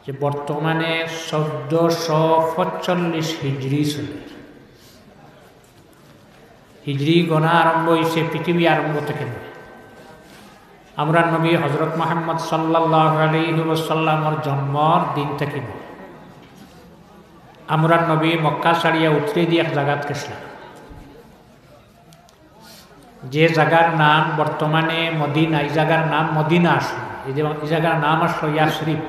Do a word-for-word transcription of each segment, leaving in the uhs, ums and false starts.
যে বর্তমানে চৌদ্দশো পঁয়তাল্লিশ হিজরি চলে। হিজরি গণনা আরম্ভ অইছে পৃথিবী আরম্ভ থাকি। আমরার নবী হযরত মুহাম্মদ সাল্লাল্লাহু আলাইহি ওয়াসাল্লামর জন্মর দিন থাকি। আমরার নবী মক্কা ছাড়িয়া উতরেদি এক জাগাত গেছলা, যে জাগার নাম বর্তমানে মদিনা, ই জাগার নাম মদিনা আছলো, ই যে, ই জাগার নাম আছলো ইয়াসরিব।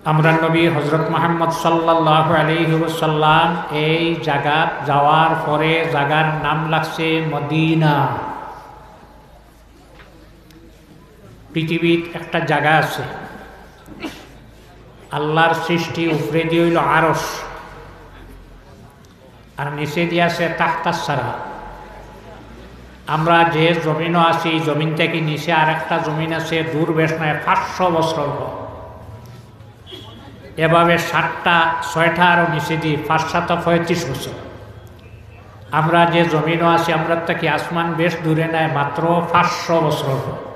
আমরার নবী হযরত মুহাম্মদ সাল্লাল্লাহু আলাইহি ওয়াসাল্লাম এই জাগাত যাওয়ার পরে জাগার নাম লাগছে মদিনা। পৃথিবীত একটা জাগা আছে, আল্লাহর সৃষ্টি, উপরেদি অইলো আরশ, আর নিচেদি আছে তাহতাস সারা। আমরা যে জমিনো আছি, ই জমিন থাকি নিচে আরেকটা জমিন আছে, দূর বেশ নায়, পাঁচশো বছর পথ। এভাবে সাতটা, ছয়টা আরো নিচেদি, পাঁচ সাতা পঁয়ত্রিশ বছর। আমরা যে জমিনো আছি, আমরার থাকি আসমান বেশ দূরে নায়, মাত্র পাঁচশো বছর পথ।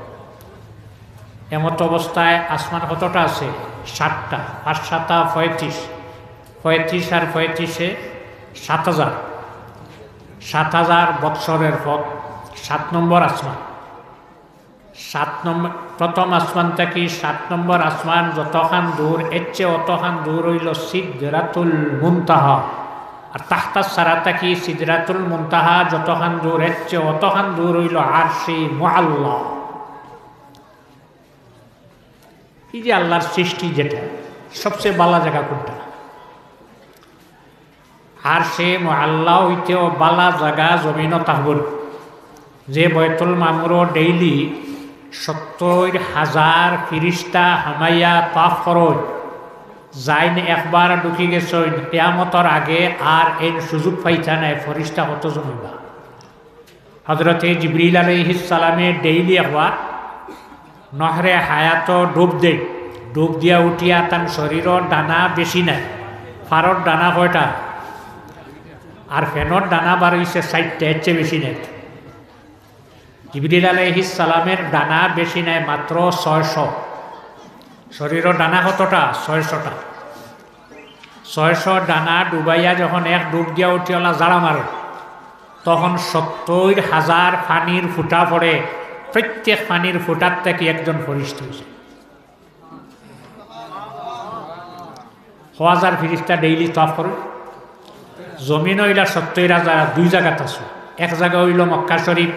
এমত অবস্থায় আসমান কতটা আছে? সাতটা। পাঁচ সাতা পঁয়ত্রিশ, পঁয়ত্রিশ আর পঁয়ত্রিশে সাত হাজার, সাত হাজার বৎসরের পথ। সাত নম্বর আসমান, সাত নম্বর, প্রথম আসমান থাকি সাত নম্বর আসমান যতখান দূর, এর চেয়ে অতখান দূর অইলো সিদরাতুল মুনতাহা। আর তাহতাস সারা থাকি সিদরাতুল মুনতাহা যতখান দূর, এর চেয়ে অতখান দূর অইলো আরশে মুআল্লা। ই যে আল্লাহর সৃষ্টি, যেটা সবচেয়ে বালা জাগা কোনটা? আরশে মুআল্লা অইতেও বালা জাগা জমিনো থাকবো না। যে বায়তুল মামুরো daily সত্তইর হাজার ফিরিস্তা হামাইয়া তাওয়াফ করইন, যাইন একবার ঢুকি গেছইন, কিয়ামতর আগে আর এইন সুযোগ পাইতা নায়, ফিরিস্তা কত জমিবা। হযরতে জিবরিল আলাইহিস সালামে daily একবার নহরে হায়াতো ডুব দেইন। ডুব দিয়া উঠিয়া তান শরীরর ডানা বেশি নায়। ফারর ডানা কয়টা? আর ফেনর ডানা বার অইছে ষাইটটা, এর চেয়ে বেশি নায়। জিবরিল আলাইহিস সালামের ডানা বেশি নায়, মাত্র ছয়শো। শরীরর ডানা কতটা? ছয়শোটা। ছয়শো ডানা ডুবাইয়া যখন এক ডুব দিয়া উঠিয়া অলা ঝাড়া মারে, তখন সত্তইর হাজার পানির ফুটা পড়ে, প্রত্যেক পানির ফুটার থাকি একজন ফিরিস্তা অইছে। ক হাজার ফিরিস্তা daily তাওয়াফ করে। জমিনো অইলা সত্তইর হাজার, আর দুই জাগাত আছে। এক জাগা অইলো মক্কা শরীফ,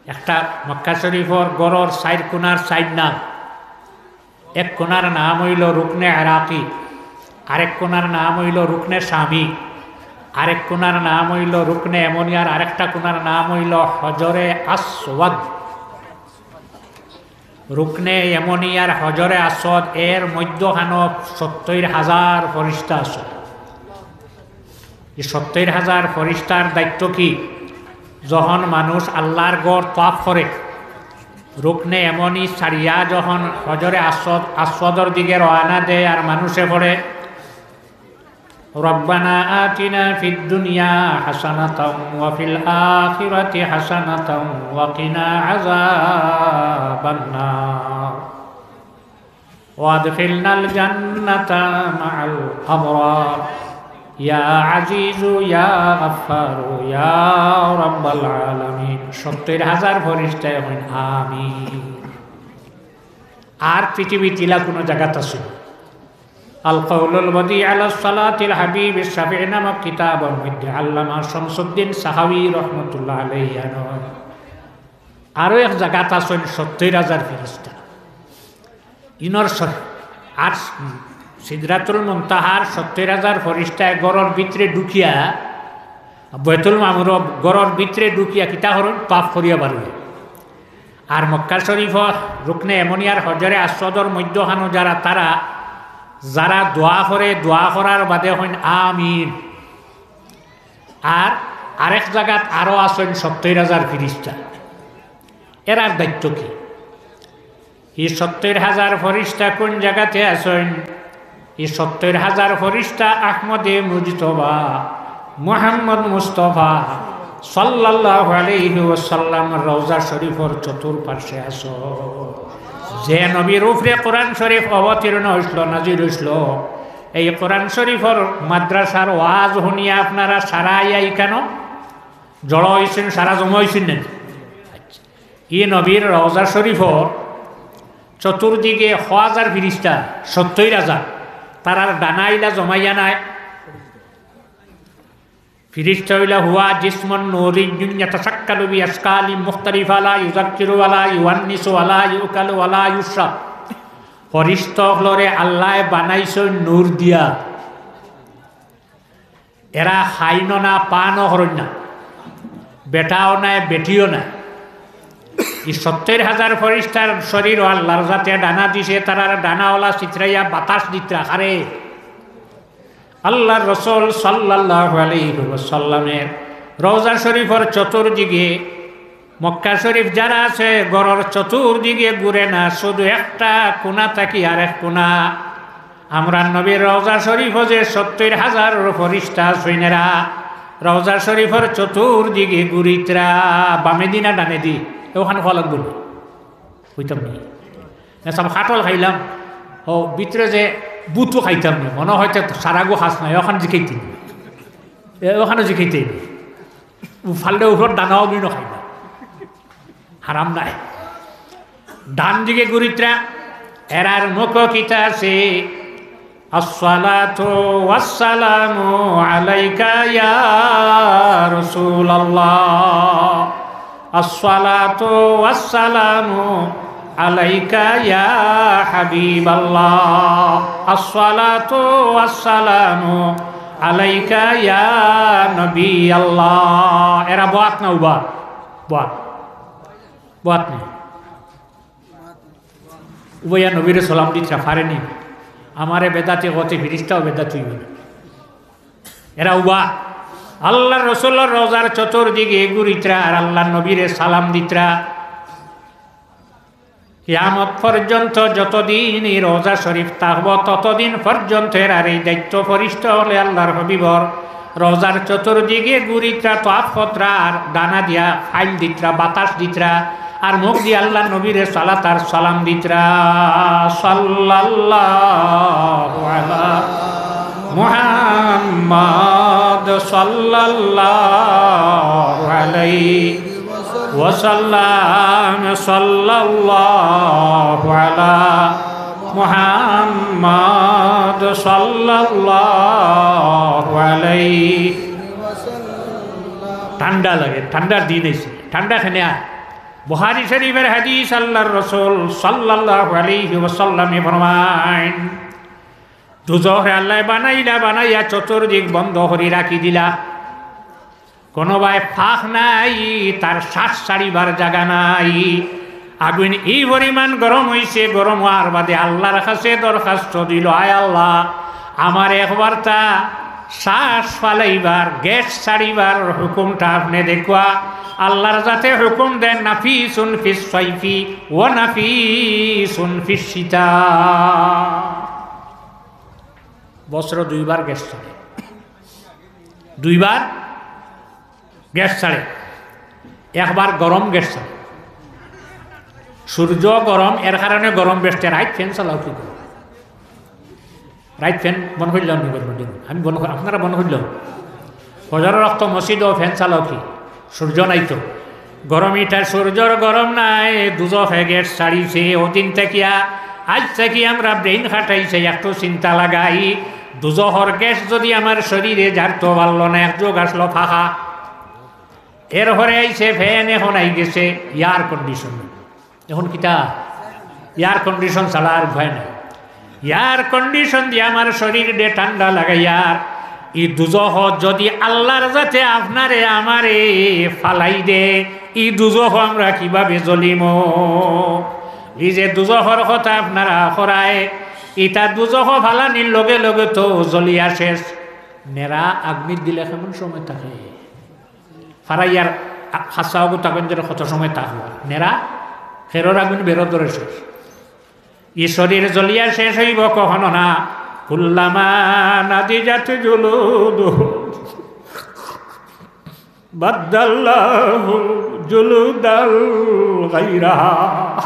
একটা মক্কা শরীফর ঘরর চাইর কোণার চাইর নাম। এক কোণার নাম অইলো রুকনে ইরাকি, আরেক কোণার নাম অইলো রুকনে শামি, আরেক কোণার নাম অইলো রুকনে ইয়ামনি, আর আরেকটা কোণার নাম অইলো হজরে আসওয়াদ। রুকনে ইয়ামনি আর হজরে আসওয়াদ এর মধ্যখানো সত্তইর হাজার ফিরিস্তা আছে। ই সত্তইর হাজার ফিরিস্তার দায়িত্ব কি? যখন মানুষ আল্লাহর ঘর তাওয়াফ করে, রুকনে ইয়ামনি ছাড়িয়া যখন হজরে আসওয়াদ, আসওয়াদর দিকে রওয়ানা দেয় আর মানুষে পড়ে, ربنا آتنا في الدنيا حسنة وفي الآخرة حسنة وقنا عذاب النار وأدخلنا الجنة مع الأبرار يا عزيز يا غفار يا رب العالمين। সত্তইর হাজার ফিরিস্তায় কইন, "আমিন।" আর পৃথিবীত ইলা কুনু জাগাত আছে না। আল কাউলুল বদী আলা সালাতিল হাবিব শাফিঈ নামক কিতাবর মধ্যে আল্লামা শামসুদ্দিন সাহাবী রহমতুল্লাহ আলাইহি আনহু আরো এক জাগাত আছইন সত্তইর হাজার ফিরিস্তা। ইনর স-, আর সিদরাতুল মুনতাহার সত্তইর হাজার ফিরিস্তা এক ঘরর ভিতরে ঢুকিয়া, বায়তুল মামুর ঘরর ভিতরে ঢুকিয়া কিতা করইন? তাওয়াফ করিয়া বারইন। আর মক্কা শরীফ, রুকনে ইয়ামনি আর হজরে আসওয়াদর মধ্যখানো যারা, তারা যারা দোয়া করে, দোয়া করার বাদে কইন আমিন। আর আরেক জাগাত আরো আছইন সত্তইর হাজার ফিরিস্তা। এরার দায়িত্ব কি? ই সত্তইর হাজার ফিরিস্তা কুন জাগাতে আছইন? ই সত্তইর হাজার ফিরিস্তা আহমদে মুজতবা, মুহাম্মদ মুস্তফা সাল্লাল্লাহু আলাইহি ওয়াসাল্লাম রওজা শরীফর চতুর্পার্শ্বে আছইন। যে নবীর উপরে কোরআন শরীফ অবতীর্ণ অইছিল, নাজিল অইছিল, এই কোরআন শরীফর মাদ্রাসার ওয়াজ হুনিয়া আপনারা সারা আইয়া ইখানো জড়ো অইছইন, সারা জমা অইছইন না? ই নবীর রওজা শরীফর চতুর্দিকে ক হাজার ফিরিস্তা, সত্তইর হাজার, তারার ডানা ইলা জমাইয়া নায়। ফিরিস্তা অইলা হুয়া জিসমুন নুরিয়্যুন ইয়াতাশাক্কালু বিআশকালিন মুখতালিফা লা ইউযাক্কিরু ওয়া লা ইউআন্নিসু ওয়া লা ইউকালু ওয়া লা ইউশরাব। ফিরিস্তা অকলরে আল্লায় বানাইছইন নূর দিয়া। এরা খাইনও না, পানও করইন না, বেটাও নায়, বেটিও নায়। ই সত্তইর হাজার ফিরিস্তার শরীরও আল্লার জাতে ডানা দিছে, তারার ডানা অলা ছিতরাইয়া বাতাস দিতরা। কারে? আল্লার রসুল সাল্লাল্লাহু আলাইহি ওয়াসাল্লামের রওজা শরীফর চতুর্দিকে, মক্কা শরীফ যারা আছে, ঘরর চতুর্দিকে ঘুরে না, শুধু একটা কোণা থাকি আরেক কোণা। আমরার নবীর রওজা শরীফো যে সত্তইর হাজার ফিরিস্তা আছইন, এরা রওজা শরীফর চতুর্দিকে ঘুরিতরা, বামেদি না ডানেদি, অখান কওয়া লাগবো নি? কইতাম নি? না, সব কাটল খাইলাম, ও ভিতরে যে বুতু খাইতাম নি, মনো অয় তে সারাগু খাস নাই, অখান জিকাইতে নি। এ, অখানও জিকাইতে নি। ও ফাললে উপর ডানাও দুই ন খাইবা। হারাম নায়। ডান দিকে ঘুরিতরা, এরার মুখো কিতা আছে? আসসালাতু ওয়াসসালামু আলাইকা ইয়া রাসূলুল্লাহ। আসসালাতু ওয়াসসালামু আলাইকা ইয়া হাবিবাল্লাহ। আসসালাতু ওয়াসসালামু আলাইকা ইয়া নবী আল্লাহ। এরা বওয়াত না উবা? বওয়াত। বওয়াত নি। উবাইয়া নবীরে সালাম দিতরা, পারে নি? আমারে বেদাতি কওতে ফিরিস্তাও বেদাতি অইবো না। এরা উবা। আল্লার রসুলর রওজার চতুর্দিকে ঘুরিতরা আর আল্লার নবীরে সালাম দিতরা। কিয়ামত পর্যন্ত যতদিন ই রওজা শরীফ থাকবো, ততদিন পর্যন্ত এরার ই দায়িত্ব ফিরিস্তা অকলে আল্লার হাবিবর রওজার চতুর্দিকে ঘুরিতরা, তওয়াফ করতরা আর ডানা দিয়া ফাইল দিতরা, বাতাস দিতরা, আর মুখদি আল্লার নবীরে সালাত আর সালাম দিতরা। সাল্লাল্লাহু আলা মুহাম্মদ, সাল্লাল্লাহু আলাইহি ওয়াসাল্লাম, সাল্লাল্লাহু আলা মুহাম্মদ, সাল্লাল্লাহু আলাইহি। ঠান্ডা লাগে, ঠান্ডার দিন আইছে, ঠান্ডা কেনে আর। বুখারী শরীফের হাদিস, আল্লার রসুল সাল্লাল্লাহু আলাইহি ওয়াসাল্লামে ফরমাইন, দুজখরে আল্লায় বানাইলা, বানাইয়া চতুর্দিক বন্ধ করি রাখি দিলা। কুনুবায় ফাঁক নাই, তার শ্বাস ছাড়িবার জাগা নাই। আগুইন ই পরিমাণ গরম অইছে, গরম অওয়ার বাদে আল্লার কাছে দরখাস্ত দিল, "আয় আল্লাহ, আমার একবারতা শ্বাস ফালাইবার, গ্যাস ছাড়িবার হুকুমটা আপনে দেখউক্কা।" আল্লার জাতে হুকুম দেন, "নাফিসুন ফিস সাইফি ওয়া নাফিসুন ফিস শিতা।" বছরো দুইবার গ্যাস ছাড়ে, দুইবার গ্যাস ছাড়ে, একবার গরম গ্যাস ছাড়ে। সূর্য গরম, এর কারণে গরম বেশি। রাইত ফ্যান চালাও কি গরম? রাইত ফ্যান বন্ধ করিলাও নি গরম দিন? আমি বন্ধ করি, আপনারা বন্ধ করিলাও। ফজরর ওয়াক্ত মসজিদো ফ্যান চালাও কি? সূর্য নাই তো। গরম ইটা সূর্যর গরম নায়, দুজখে গ্যাস ছাড়িছে। অউদিন থাকিয়া আইজ থাকি আমরা ব্রেইন খাটাইছে, একটু চিন্তা লাগাই। দুজখর গ্যাস যুদি আমার শরীরে ছাড়তো পারলো না, এক যুগ আছলো ফাঁকা, এরপরে আইছে ফ্যান, এখন আইগেছে এয়ার কন্ডিশন। এখন কিতা? এয়ার কন্ডিশন ছাড়া আর উপায় নাই। এয়ার কন্ডিশন দিয়া আমার শরীররে ঠান্ডা লাগাইয়ার। ই দুজখো যুদি আল্লার জাতে আপনারে আমারে ফালাই দে, ই দুজখো আমরা কিভাবে জ্বলিমু? ই যে দুজখর কথা আপনারা কইরায়, ইটা দুজখো ফালানির লগে লগে তো জ্বলিয়া শেষ। নেরা আগুন দিলে কেমন সময় থাকে? ফারাইয়ার আ-, খাসা অবু তাকইন ধরে কত সময় থাকবো? নেরা খেরর আগুন বেরো ধরে শেষ। ই শরীর জ্বলিয়া শেষ অইবো কখনো না। কুল্লামা নাদিজাত জুলুদুহুম বাদ্দালনাহুম জুলুদান গায়রাহা।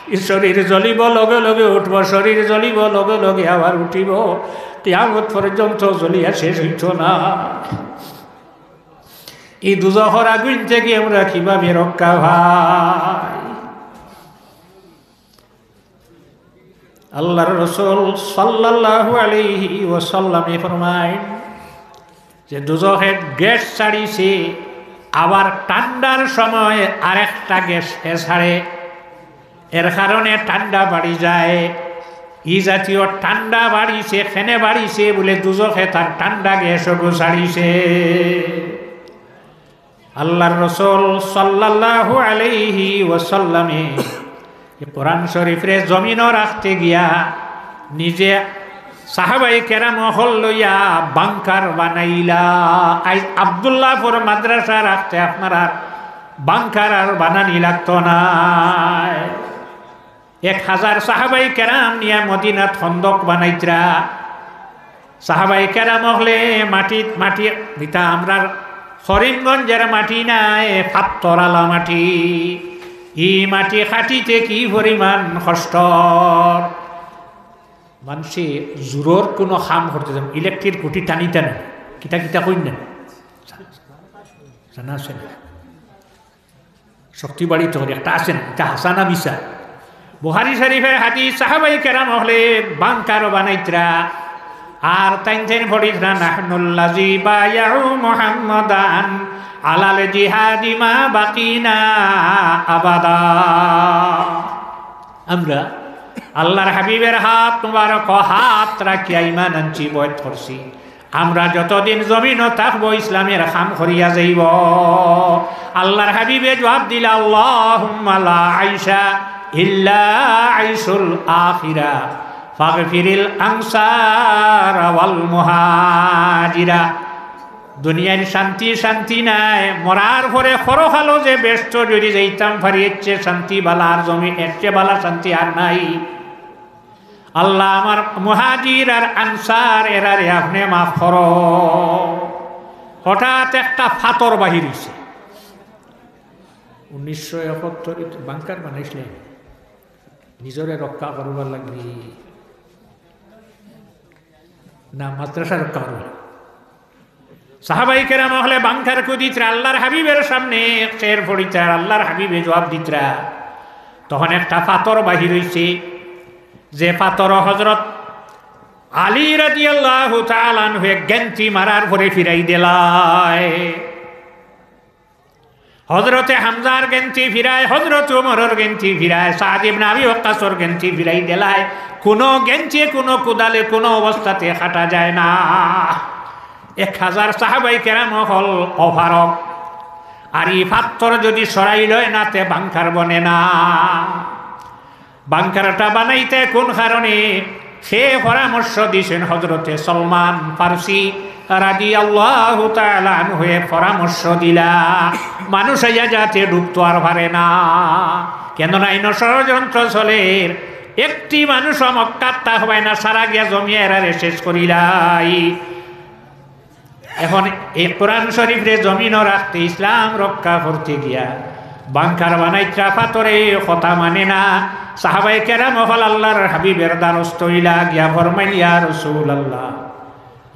ই শরীর জ্বলিব, লগে লগে উঠব, শরীর জ্বলিব, লগে লগে আবার উঠিব, কিয়ামত পর্যন্ত জ্বলিয়া শেষ অইতো না। ই দুজখর আগুইন থাকি আমরা কিভাবে রক্ষা পাই? আল্লাহর রাসূল সাল্লাল্লাহু আলাইহি ওয়াসাল্লামে ফরমাইন যে দুজখে গ্যাস ছাড়িছে, আবার ঠান্ডার সময় আরেকটা গ্যাস হে ছাড়ে, এর কারণে ঠান্ডা বাড়ি যায়। ই জাতীয় ঠান্ডা বাড়িছে, কেনে বাড়িছে বুলে দুজখে তার ঠান্ডা গ্যাস ওগু ছাড়িছে। আল্লাহর রাসূল সাল্লাল্লাহু আলাইহি ওয়াসাল্লামে ই কোরআন শরীফরে জমিনো রাখতে গিয়া নিজে সাহাবায়ে কেরাম অকল লইয়া বাংকার বানাইলা। আইজ আব্দুল্লাহপুর মাদ্রাসা রাখতে আপনারার বাংকার আর বানানি লাগতো নায়। এক হাজার সাহাবায়ে কেরাম নিয়া মদিনাত খন্দক বানাইতরা। সাহাবায়ে কেরাম অকলে মাটিত, মাটি দিতা, আমরার করিমগঞ্জর মাটি নায়, পাত্থর আলা মাটি। ই মাটি কাটিতে কি পরিমাণ কষ্ট। মানষে জোরর কুনু কাম করতে যান, ইলেকট্রিক খুঁটি টানি টানি, কিতা কিতা কইন না, জানা আছে না? শক্তি বাড়িত করি একটা আছে না, ইটা হাছা না মিছা? বুখারী শরীফর হাদিস, সাহাবায়ে কেরাম অকলে বাংকার বানাইতরা, আর তাইন তাইন পড়িতরা, "নাহনুল্লাযী বায়াউ মুহাম্মাদান আলাল জিহাদি মা বাকিনা আবাদা।" আমরা আল্লাহর হাবিবর হাত মুবারক হাত রাখিয়া ঈমান আনছি, বয়াত করছি। আমরা যতদিন জমিনো থাকবো, ইসলামর কাম করিয়া যাইবো। আল্লাহর হাবিবে জবাব দিলা, "আল্লাহুম্মা লা আইশা ইল্লা আইশুল আখিরা, ফাগফিরিল আনসার ওয়াল মুহাজিরা।" দুনিয়ার শান্তি, শান্তি নাই, মরার পরে পরকালো যে বেহেস্তো যদি যাইতাম পারি, এর চেয়ে শান্তি বালা আর জমিন, এর চেয়ে বালা শান্তি আর নাই। আল্লাহ, আমার মুহাজির আর আনসার এরারে আপনে মাফ করো। হঠাৎ একটা পাথর বাহির অইছে। উনিশশো একাত্তর বাংকার বানাইছলা, নিজরে রক্ষা করবার লাগি না মাদ্রাসা রক্ষা করবার লাগি? সাহাবায়ে কেরাম অকলে বাংকার খুদিতরা, আল্লাহর হাবিবর সামনে শের পড়িতরা, আল্লাহর হাবিবে জবাব দিতরা। তখন একটা পাথর বাহির অইছে, যে পাথর হযরত আলী রাদিয়াল্লাহু তাআলা আনহু এক গেন্তি মারার পরে ফিরাই দিলায়। হযরতে হামজার গেন্তি ফিরায়, হযরত উমরর গেন্তি ফিরায়, সাদ ইবনে আবি ওয়াক্কাসর গেন্তি ফিরাই দিলায়। কুনু গেন্তি, কুনু কুদালে, কুনু অবস্থাতে কাটা যায় না। এক হাজার সাহাবায়ে কেরাম অকল অপারগ। আর ই পাথর যদি সরাইল অয় না, তে বাংকার বনে না। বাংকারটা বানাইতা কুন কারণে? হে পরামর্শ দিছইন হযরতে সলমান ফারসি রাদিয়াল্লাহু তাআলা আনহুয়ে পরামর্শ দিলা, মানুষ আইয়া যাতে ঢুকতো আর পারে না। কেননা ইনো ষড়যন্ত্র চলের, একটি মানুষও মক্কাত থাকবায় না, সারা গিয়া জমিয়া এরারে শেষ করিলাই। এখন এই কোরআন শরীফরে জমিনো রাখতে, ইসলাম রক্ষা করতে গিয়া বাংকার বানাইতরা, পাথরে কথা মানে না। সাহাবায়ে কেরাম অকল আল্লাহর হাবিবর দ্বারস্থ অইলা, গিয়া ফরমাইলা, "ইয়া রাসূলুল্লাহ,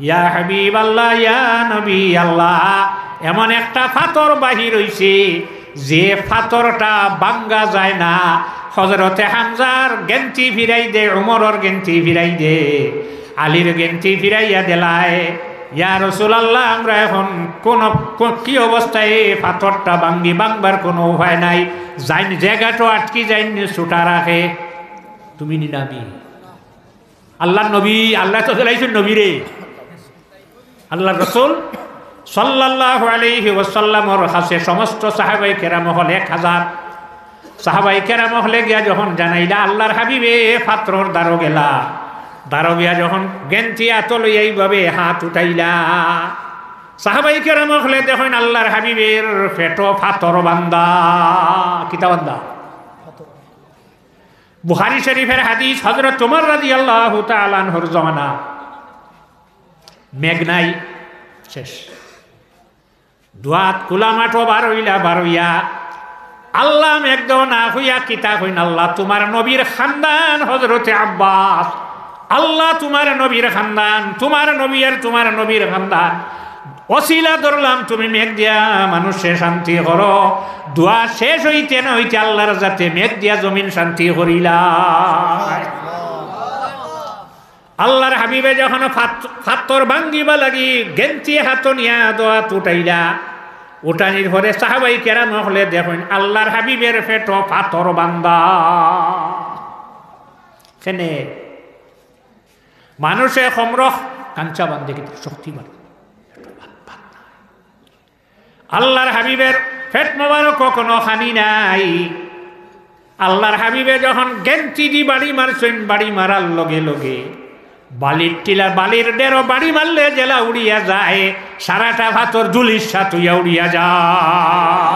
ইয়া হাবিবাল্লাহ, ইয়া নবী আল্লাহ, এমন একটা পাথর বাহির অইছে, যে পাথরটা ভাঙ্গা যায় না।" হযরতে হামজার গেন্তি ফিরাই দে, উমরর গেন্তি ফিরাই দে, আলীর গেন্তি ফিরাইয়া দিলায়। ইয়া রাসূলুল্লাহ, আমরা এখন কোন, কোন, কি অবস্থায় এই পাথরটা ভাঙ্গি, ভাঙবার কোনো উপায় নাই। যাইন, জাগাটো আটকি যাইন, ছুটা রাখে। তুমি নি না আমি? আল্লাহর নবী, আল্লায় তো দিলাইছইন নবীরে। আল্লাহর রাসূল সাল্লাল্লাহু আলাইহি ওয়াসাল্লামর কাছে সমস্ত সাহাবায়ে কেরাম অকল এক হাজার সাহাবায়ে কেরাম অকলে গিয়া যখন জানাইলা, আল্লাহর হাবিবে পাথরর দ্বারো গেলা, দ্বারো গিয়া যখন গেন্তি আতো লইয়া এইভাবে হাত উঠাইলা, সাহাবায়ে কেরাম অকলে দেখইন আল্লাহর হাবিবর পেটো পাথর বান্ধা। কিতা বান্ধা? বুখারী শরীফর হাদিস, হযরত উমর রাদিয়াল্লাহু তাআলা আনহুর জমানা। মেঘ নাই, শেষ। দুয়াত খোলা মাঠো বার অইলা, বার অইয়া আল্লাহ মেঘ দেও না কইয়া কিতা কইন? আল্লাহ তুমার নবীর খান্দান হযরতে আব্বাস, আল্লাহ তুমার নবীর খান্দান, তুমার নবী আর তুমার নবীর খান্দান। ওসিলা ধরলাম, তুমি মেঘ দিয়া মানুষরে শান্তি করো। দোয়া শেষ অইতে না অইতে আল্লাহর জাতে মেঘ দিয়া জমিন শান্তি করিলা। আল্লাহর হাবিবে যখন ফাত-, ফাত্তর ভাঙ্গিবা লাগি গেন্তি হাতো নিয়া দোয়া উঠাইলা, উঠানির পরে সাহাবাই কেরাম অকলে দেখইন আল্লাহর হাবিবের পেটো ফাত্তর বান্ধা। কেনে? মানুষে কমরো কাঞ্চা বান্ধে কিন্তু শক্তি বাড়ে। আল্লাহর হাবিবের পেট মোবারকো কোনো খানি নাই। আল্লাহর হাবিবে যখন গেন্তি দি বাড়ি মারছইন, বাড়ি মারার লগে লগে বালির টিলা, বালির ঢেরো বাড়ি মারলে যেলা উড়িয়া যায়, সারাটা ফাত্তর ধুলিস্যাৎ অইয়া উড়িয়া যায়।